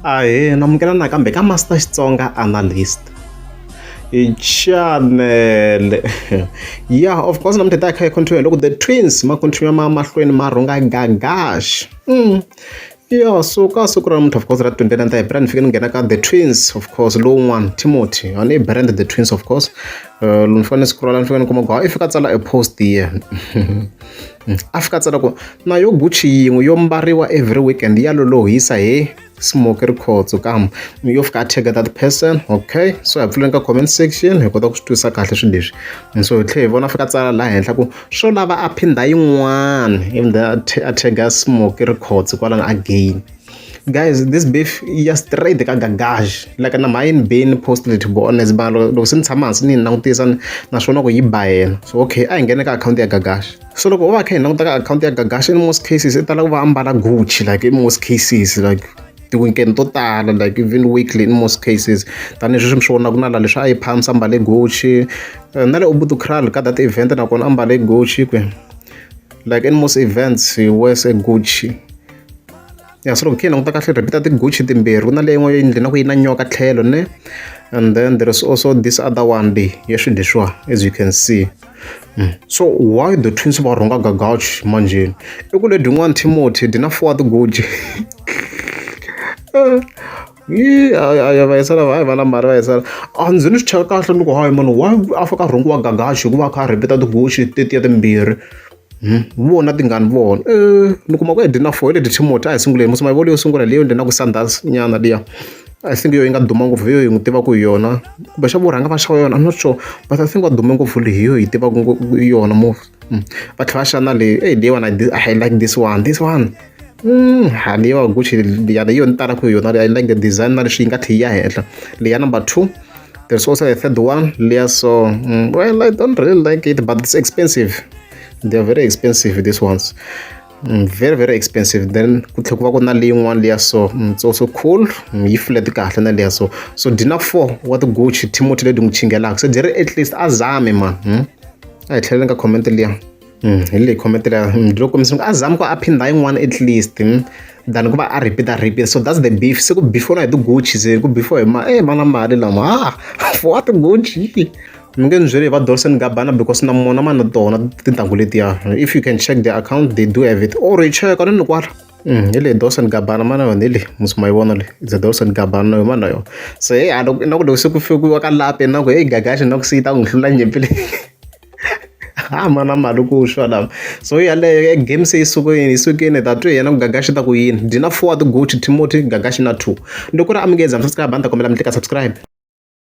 Ahee na amukela nakambe ka Master Xitsonga Analyst channel. Yeah, of course namuntlha hi ta kha hi continue loko the twins ma continue ma mahlweni ma rhunga gagash. Yeah, so ka siku ra namuntlha of course ra 29 ta April ni fike ni nghena ka the twins of course lowun'wana Timothy a ni brand the twins of course. Loko ni fika ni scroll ni fika ni kuma ku i fika tsala a post here. A fika tsala ku na yo Gucci yin'we yo mbariwa every weekend ya lolohisa he Smoke Rikhotso kam yo fika a tag that person okay so hi pfuleni ka comment section hi kota ku swi twisisa kahle swilo leswi so hi tlhela hi vona fika tsala laha henhla ku swo lava a phindha yin'wana even then a tag Smoke Rikhotso kwalano again guys this beef ya straight ka gagash like na mhani ni be ni post to be honest ba loko se ni tshama hansi ni langutisa naswona ku yi ba yena so okay a hi nghene ka akhawunti ya gagash so loko u va kha hi languta ka akhawunti ya gagash in most cases i tala ku va ambala Gucci like in most cases like ti-weekend to tala like even weekly in most cases tanihileswi mi swi vonaka na laha leswi a yi phamisa ambale Gucci na le Ubuntu Kraal ka that event nakona ambale Gucci kwe like in most events he wears a Gucci ya so loko khe hi languta kahle repeat ti-Gucci timbirhi ku na leyi yin'wana yo endle na ku yi na nyoka tlhelo ne and then there is also this other one leyi ya swilo leswiwa as you can see. So why the twins va rhunga gagachi manjheni i ku lebyin'wana Timothy dyi na four ti-Gucci va yisela va va na mali va yisela a ndzi ni swi cheka kahle ni ku hayi mani why a fika a rhungiwa gagachi hikuva a kha a repeat ti-Gucci tetiya timbirhi. Vona tingani vona ni kuma ku i na four hi leti Timothy a hi sunguleni mos mavolo yo sungula leyo ndzi na ku Sundowns nyana liya I think yo yi nga duma ngopfu hi yo hi n'wi tivaka hi yona kumbexana vo rhanga va xava yona I'm not sure but I think va dume ngopfu leyi hi yo hi tivaka yona more va tlhela va xava na leyi eyi leyiwani I like this one this one ha leyiwa Gucci liyani hi yona ni talaka hi yona I like the design na leswi yi nga tlhela yi ya henhla leya number 2 there's also a third one leya so well I don't really like it but it's expensive they are very expensive these ones very very expensive then ku tlhela ku va ku na leyin'wana liya so it's also cool yi flat kahle na liya so so dyi na 4 wa ti-Gucci Timothy leti n'wi chingelaka se dyi ri at least a zame man a hi tlheleni ka comment liya hi leyi comment liya loko kombisa a zami ku a phindha yin'wana at least than ku va a repeat a repeat so that's the beef se ku beefiwa na hi ti-Gucci se ku beefiwa hi ma eh va na mali lama ah for what Gucci mi nge ni byeli hi va Dolce and Gabbana because na mona ma na tona tintangu letiya if you can check their account they do have it or hi cheka ni ni kwala hi leyi Dolce and Gabbana ma na yona hi leyi musi ma yi vona leyi it's a Dolce and Gabbana na yona ma na yona se hey a loko na ku loko se ku fikiwa ka lapi na ku hey gagashi na ku se yi ta n'wi hlula nyimpi leyi ha ma na mali ku xwa lama so yaleyo game se yi sukile yi sukile ta twe yena ku gagashi ta ku yini dyi na four ti Gucci Timothy gagashi na 2 loko ri amukeza mi subscribe a ni ta kombela mi tlika subscribe.